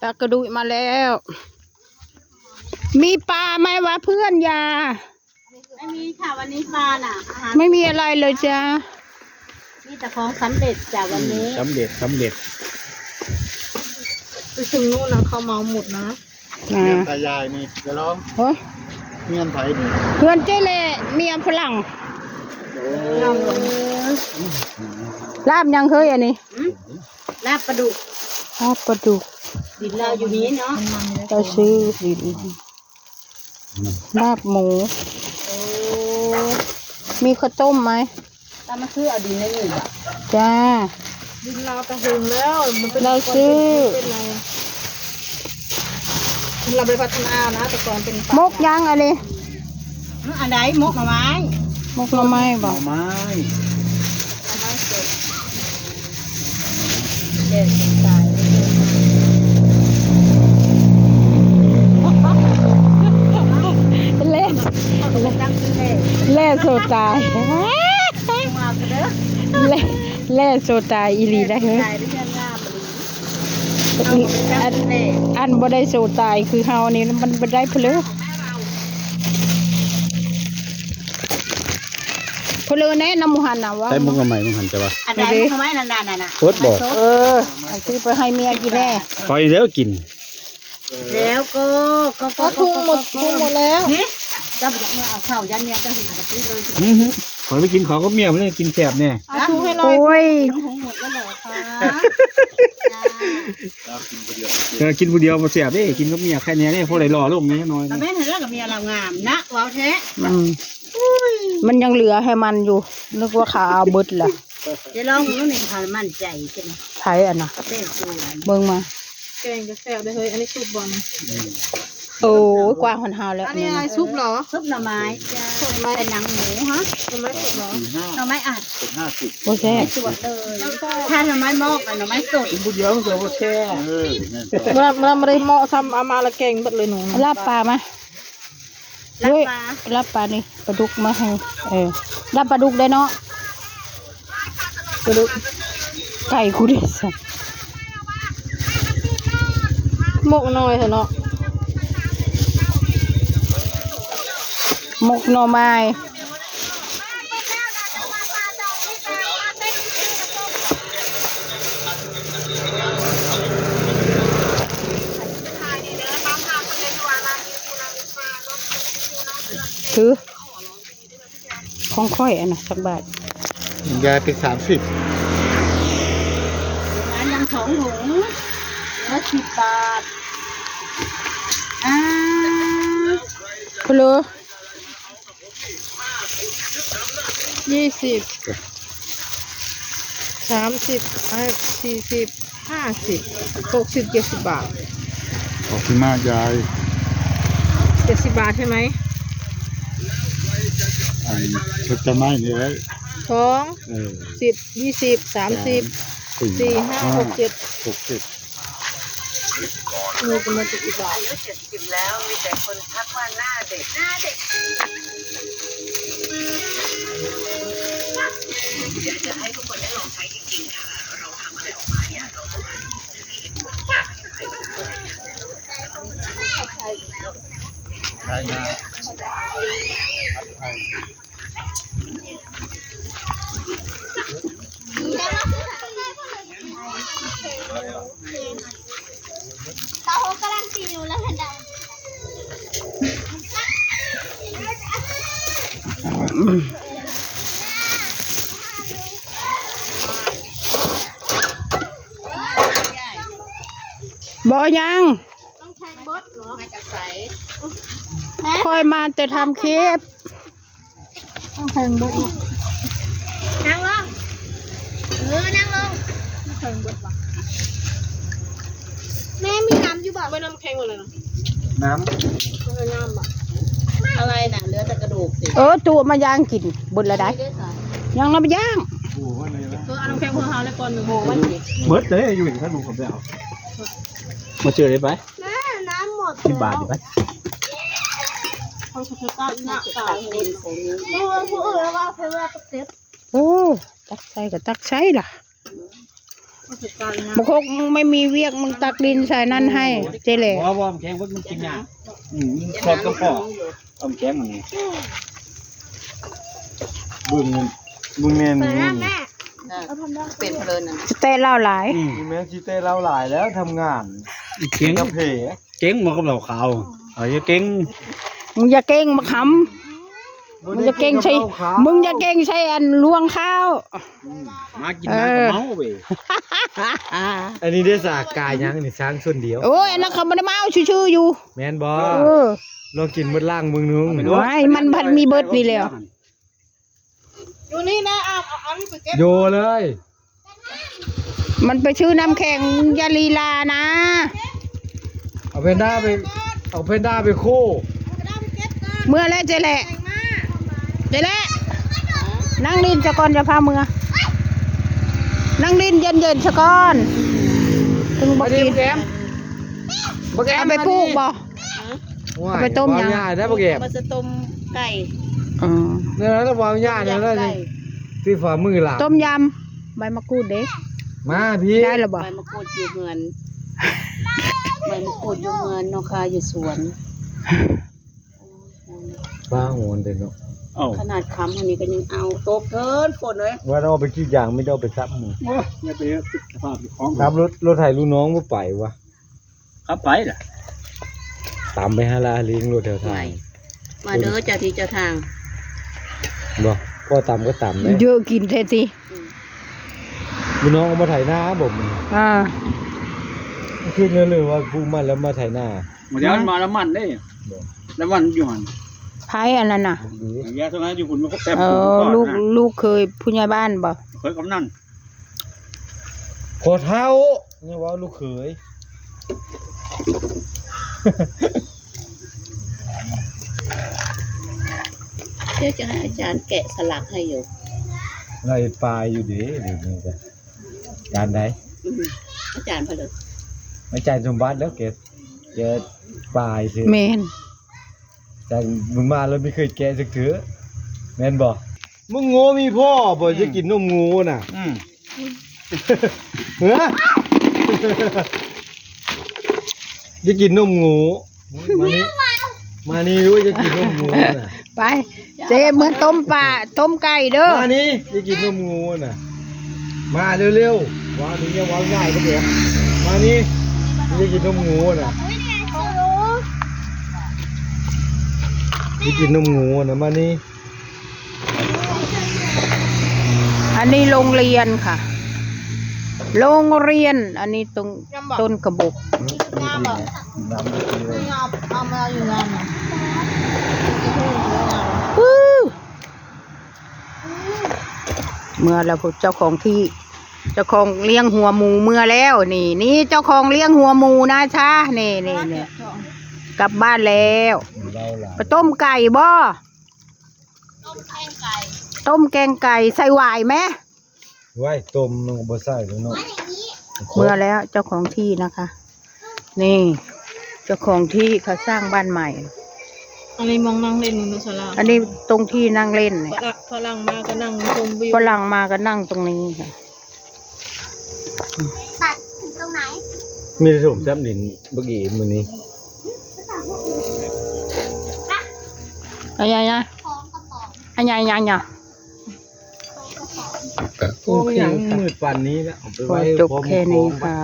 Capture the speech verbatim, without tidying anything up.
ปลากระดุยมาแล้ว มีปลาไหมวะเพื่อนยา ไม่มีค่ะ วันนี้ปลาน่ะ อาหาร ไม่มีอะไรเลยจ้า มีแต่ของสำเร็จจ้ะวันนี้ อืม สำเร็จ สำเร็จ ไปถึงนู่นนะ เขาเหมาหมดนะ อ่า เมียนตายายนี่ จะร้อง โอ้ เมียนไผนี่ เพื่อนเจ๊แหละ เมียฝรั่ง โอ้ ลาบยังเคยอันนี้ หืม ลาบปลาดุก ลาบปลาดุก ดินเราอยู่นี้เนาะ เราซื้อดิน ลาบหมู โอ้ มีข้าวต้มไหม เรามาซื้อเอาดินในนี่บ่ จ้า ดินเราตะหึงแล้ว มันเป็น เราซื้อ เป็นอะไร เราไปพัฒนานะ แต่ก่อนเป็นป่า มกยังอันนี้ อันใด มกหน่อไม้ มกหน่อไม้บ่ หน่อไม้ หน่อไม้สด แล่สดตาย แล่ แล่สดตาย แล่ แล่สดตายอีหลีได้เฮ้ย อัน อันบ่ได้สดตายคือเฮานี่มันบ่ได้เพนเลย เพนเลยแน่นำหมู่หันน่ะว่า ใส่หมกหน่อไม้หมู่หันจ้ะวะ อันใด หมกหน่อไม้นั่นน่ะ น่ะ อดบ่ เออ เอาซื้อไปให้เมียกินแน่ คอยแล้วกิน แล้วก็ ก็ ก็ ก็ พุงหมด พุงหมดแล้ว นี่ เจ้าบ่อยากมาเอาข้าวยันเมียเจ้าเห็นกะทิเลย อือหือ ขอยไปกินข้าวกับเมีย มันเลยกินแซ่บแน่ เอาพุงให้หน่อย โอ้ย พุงหมดแล้วเหรอคะ จ้า เออ กินผู้เดียวบ่แซ่บเด้ กินกับเมียใครแน่เด้ พอได้หล่อลงแน่น้อย แต่แม่นเห็นแล้วกับเมียเรางามนะ ว้าวแท้ อืม มันยังเหลือให้มันอยู่ นึกว่าเขาเอาเบิดละ เดี๋ยวลองดูหนึ่งค่ะ มั่นใจใช่ไหม ไผอันน่ะ เต้นตัว เบิ่งมา แกงก็แซ่บเลยเฮ้ย อันนี้ซุปบ่นี่ โอ้ย กว้างหนหาวแล้ว อันนี้อะไร ซุปเหรอ ซุปหน่อไม้จ้า ซุปหน่อไม้ ใส่หนังหมูฮะ หน่อไม้สุกเหรอ หน่อไม้อัด บ่แซ่บ สดเลย ถ้าหน่อไม้มอกอะ หน่อไม้สด กินผู้เดียวมันก็บ่แซ่บ เออ แม่น มัน มันบ่ได้เหมาะซ้ำ เอามาละแกงเบิดเลยหนู ลาบปลามา ลาบปลา เฮ้ย ลาบปลานี่ ปลาดุกมาให้ เออ ลาบปลาดุกได้เนาะ ปลาดุก ไก่กูได้สัตว์ หมกหน่อยเถอะเนาะ หมกหน่อไม้ ถือ ของข้อยอันน่ะ จักบาท ยายเป็นสามสิบ อันยังสองถุง ร้อยสิบบาท อ่า ฮัลโหล ยี่สิบ สามสิบ อ่ะ สี่สิบ ห้าสิบ หกสิบ เจ็ดสิบบาท ขอบคุณมากยาย เจ็ดสิบบาทใช่ไหม อันเธอจะไม่เนี่ย สอง เออ สิบ ยี่สิบ สามสิบ สาม สี่ ห้า ห้า หก เจ็ด หก เจ็ด เออ จะมาเจ็ดสิบบาท อายุเจ็ดสิบแล้ว มีแต่คนทักว่าหน้าเด็ก หน้าเด็ก อยากจะให้ทุกคนได้ลองใช้จริงๆค่ะ เราทำอะไรออกมาเนี่ย เราต้อง ใช่นะ ตาโฮกำลังตีอยู่แล้วเห็นได้ บ่ยัง ต้องแทงบดเหรอ มาจากไส คอยมาแต่ทำคลิป ต้องแทงบดเหรอ นั่งลง เออ นั่งลง ต้องแทงบดเหรอ แม่มีน้ำอยู่บ่ ไม่น้ำแข็งหมดเลยนะ น้ำ เออ น้ำบ่ อะไรน่ะ เหลือแต่กระดูกสิ เออ ตัวมาย่างกิน บนละได้ ไม่ได้ใส่ ยังละมาย่าง โอ้โห ว่าไงวะ เออ เอาน้ำแข็งพวกเขาแล้วก่อนหนึ่งโมงวันนี้ เบิดเลย อยู่อีกท่านหนึ่งผมไปเอา มาเจอเลยไป แม่ น้ำหมด ที่บาท แล้ว ไป เขาจะไปตัดหน้าตายเลย เออ ผู้อื่นแล้วก็เอาไปว่าเก็บ โอ้ ตักใส่ก็ตักใส่ล่ะ บางคกมึงไม่มีเวียก มึงตักดินใส่นั่นให้ เจแหละ ว่าว่ามันแข็ง ว่ามันกินยาก อืมมันสดก็พอ เอามันแข็งมันนี่ เบิ่งมัน เบิ่งแน่น เออเป็นเพลินนะ แต่เล่าหลาย อืม แม่นสิแต่เล่าหลายแล้วทำงาน เก่ง กาแฟ เก่งมากับเหล้าขาว เอาอย่าเก่ง มึงอย่าเก่งมาขำ มึงอย่าเก่งใส่ มึงอย่าเก่งใส่อันลวงข้าว อืมหากินหาก็เมาเว้ย อันนี้ได้สากกายยังนี่ ช้างส่วนเดียว โอ้ย อันนั้นเขาบ่ได้มาเอาซื่อๆอยู่ แม่นบ่ เออ ลองกินเบิดล่างมึงนึง ไว้มันพันมีเบิดนี่แล้ว อยู่นี่นะ เอา เอา เอานี่ไปเก็บ โยเลย มันไปซื้อน้ำแข็ง อย่าลีลานะ เอาเพนด้าไป เอาเพนด้าไปคู่ เอาไปได้ไปเก็บก่อน เมื่อแล้วเจแหละ แข่งมา เจแหละ นั่งดินซะก่อน อย่าพาเมือ นั่งดินเย็นๆซะก่อน ถึงบ่ มาดิ กิน บักแอม บักแอม เอาไปปลูกบ่ มาดิ ว้าย เอาไปต้มยัง บ่ง่ายนะบักแอม มันจะต้มไก่ อืม เนี่ยนะ แล้วความยากเนี่ยนะ ต้มยำไก่ ที่ฝ่ามือหลาน ต้มยำ ใบมะกรูดเด้ มาพี่ ได้หรือบ่ ใบมะกรูดอยู่เฮือน ใบมะกรูดอยู่เฮือนเนาะค่ะ อยู่สวน บ้าโหนเด้เนาะ เอ้า ขนาดค้ำอันนี้ก็ยังเอา ตกเกินฝนเลย ว่าเราเอาไปกรีดยาง ไม่ได้เอาไปซับมือ โอ้ยอย่าไปสภาพของ ครับ รถ รถไถลูกน้องบ่ไปวะ ขับไปล่ะ ตามไปหาลาเลี้ยงรถแถวทาง ไหว มาเด้อเจ้าที่เจ้าทาง บ่ พ่อตามก็ตามเลย เยอะกินแท้สิ อืม ลูกน้องเอามาไถนาบ่มึง อ่า ขึ้นเลยเลยว่าผู้มันแล้วมาไถนา มาเดี๋ยวมาแล้วมันเด้ บ่ แล้วมันอยู่หั่น ไผอันนั้นน่ะ ดี อย่างเงี้ยเท่านั้นอยู่คุณมันก็แซ่บ เออ คุณก็ ลูก นะ ลูกเคยผู้ใหญ่บ้านบ่ เคยกำนัน พ่อเฒ่า นี่ว่าลูกเขย เดี๋ยวจะให้อาจารย์แกะสลักให้อยู่ ไล่ปลายอยู่เด้ เดี๋ยวนี้ก็ อาจารย์ใด อืม อาจารย์ไปเลย อาจารย์สมบัติแล้วแก แกปลายสิ แม่น อาจารย์บุญมาแล้วไม่เคยแกะสักเทื่อ แม่นบ่ มึงโง่มีพ่อบ่ อืม จะกินนมโง่น่ะ อืม เฮ้อ จะกินนมโง่ มานี่ มานี่ด้วย จะกินนมโง่น่ะ ไป เจ๊ เมื่อต้มปลา ต้มไก่เด้อ มานี่ จะกินนมโง่น่ะ มาเร็วๆ วางนี่ วางง่ายก็เดี๋ยว มานี่ จะกินนมโง่น่ะ จะกินนมโง่น่ะ มานี่ อันนี้โรงเรียนค่ะ โรงเรียน อันนี้ตรง งามบ่ ต้นกระบอก งามบ่ เอา เอามาอยู่งามน่ะ ปื้อ เมื่อแล้วพวกเจ้าของที่ เจ้าของเลี้ยงหัวหมูเมื่อแล้ว นี่ นี่เจ้าของเลี้ยงหัวหมูนะจ๊ะ นี่ นี่ นี่ กลับบ้านแล้ว เล่าหลาย ไปต้มไก่บ่ ต้มแกงไก่ ต้มแกงไก่ใส่หวายไหม ไว้ต้มมันก็บ่ใส่แล้วเนาะ เมื่อแล้วเจ้าของที่นะคะ นี่ เจ้าของที่เขาสร้างบ้านใหม่ อันนี้มองนั่งเล่นมันศาลา อันนี้ตรงที่นั่งเล่นเนี่ย ฝรั่ง ฝรั่งมาก็นั่งชมวิว ฝรั่งมาก็นั่งตรงนี้ค่ะ ตัดตรงไหน มีแต่ส้มแซ่บดินเมื่อกี้มื้อนี้ อะไรนะ ของกระป๋อง อะไรนะ โอเคค่ะ โอ้ยยังมืดปานนี้แล้ว เอาไป ขอ ไว้ จบ พร้อม แค่นี้ ของ ค่ะ